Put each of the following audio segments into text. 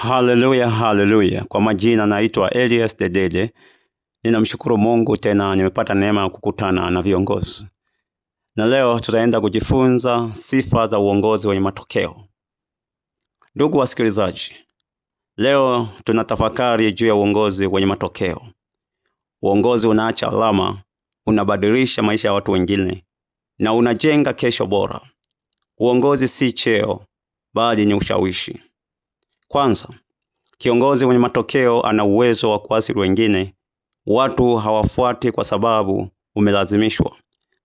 Haleluya, haleluya. Kwa majina naitwa Elias Dedede. Ninamshukuru Mungu tena nimepata neema ya kukutana na viongozi. Na leo tutaenda kujifunza sifa za uongozi wenye matokeo. Ndugu wasikilizaji, leo tunatafakari juu ya uongozi wenye matokeo. Uongozi unaacha alama, unabadilisha maisha ya watu wengine na unajenga kesho bora. Uongozi si cheo, bali ni ushawishi. Kwanza, kiongozi mwenye matokeo ana uwezo wa kuathiri wengine. Watu hawafuati kwa sababu umelazimishwa,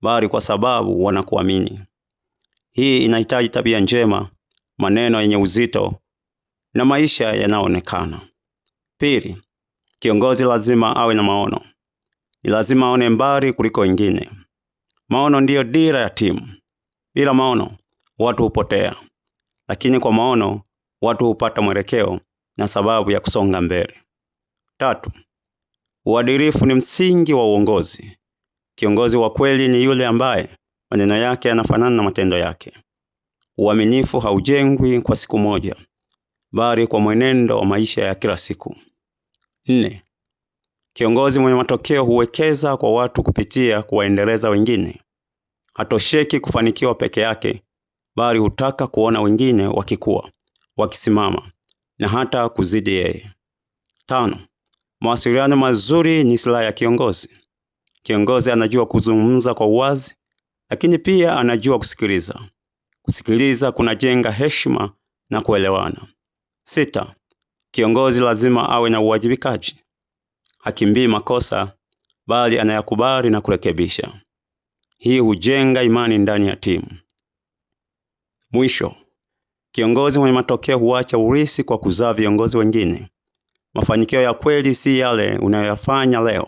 bali kwa sababu wanakuamini. Hii inahitaji tabia njema, maneno yenye uzito na maisha yanayoonekana. Pili, kiongozi lazima awe na maono. Ni lazima aone mbali kuliko wengine. Maono ndiyo dira ya timu. Bila maono, watu hupotea. Lakini kwa maono, watu hupata mwelekeo na sababu ya kusonga mbele. Tatu, uadilifu ni msingi wa uongozi. Kiongozi wa kweli ni yule ambaye maneno yake yanafanana na matendo yake. Uaminifu haujengwi kwa siku moja, bali kwa mwenendo wa maisha ya kila siku. Nne, kiongozi mwenye matokeo huwekeza kwa watu kupitia kuwaendeleza wengine. Hatosheki kufanikiwa peke yake, bali hutaka kuona wengine wakikua, wakisimama na hata kuzidi yeye. Tano, mawasiliano mazuri ni silaha ya kiongozi. Kiongozi anajua kuzungumza kwa uwazi, lakini pia anajua kusikiliza. Kusikiliza kunajenga heshima na kuelewana. Sita, kiongozi lazima awe na uwajibikaji. Hakimbii makosa, bali anayakubali na kurekebisha. Hii hujenga imani ndani ya timu. Mwisho, kiongozi mwenye matokeo huacha urithi kwa kuzaa viongozi wengine. Mafanikio ya kweli si yale unayoyafanya leo,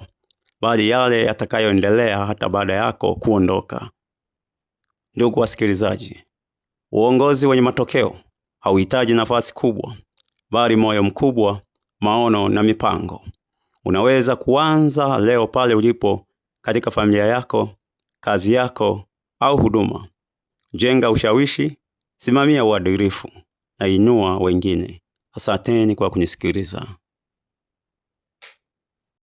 bali yale yatakayoendelea hata baada yako kuondoka. Ndugu wasikilizaji, uongozi wenye matokeo hauhitaji nafasi kubwa, bali moyo mkubwa, maono na mipango. Unaweza kuanza leo pale ulipo, katika familia yako, kazi yako au huduma. Jenga ushawishi, simamia uadilifu na inua wengine. Asanteni kwa kunisikiliza.